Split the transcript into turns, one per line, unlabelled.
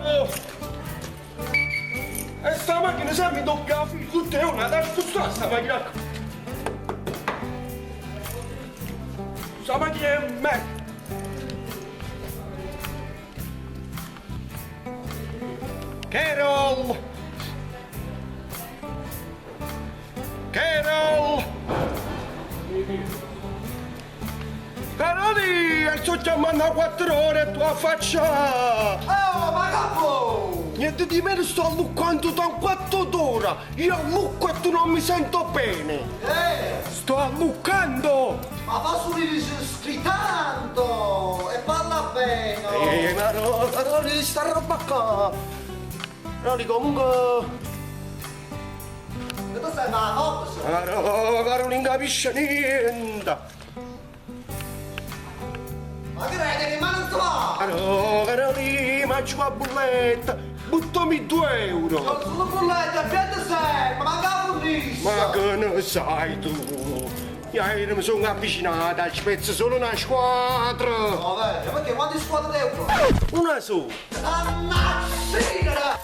Caro! E sta macchina sempre in doppia fila, tutte e una, da spostare sta macchina qua. Sta macchina è merda. Carol! Carol! Caroli, sto chiamando a 4 ore e tu a faccia!
Oh, ma capo!
Niente di meno, sto alluccando da un quarto d'ora! Io allucco e tu non mi sento bene!
Eh,
Sto alluccando!
ma fa scrittando e parla bene!
Eh, ma no, Caroli, sta roba qua! Caroli, comunque...
E tu sei una fox!
Caro, Caroli, non capisce niente!
Ma che rete che mano sto?
Caro, Caroli, mangio la bolletta! Buttami 2 euro!
Sono solo bolletta, piante sei, ma manca la fornisce!
Ma che ne sai tu? Io mi sono avvicinata, ci penso solo una squadra!
No, vero, perché quante squadre devo?
Una sola!
Ammazzina!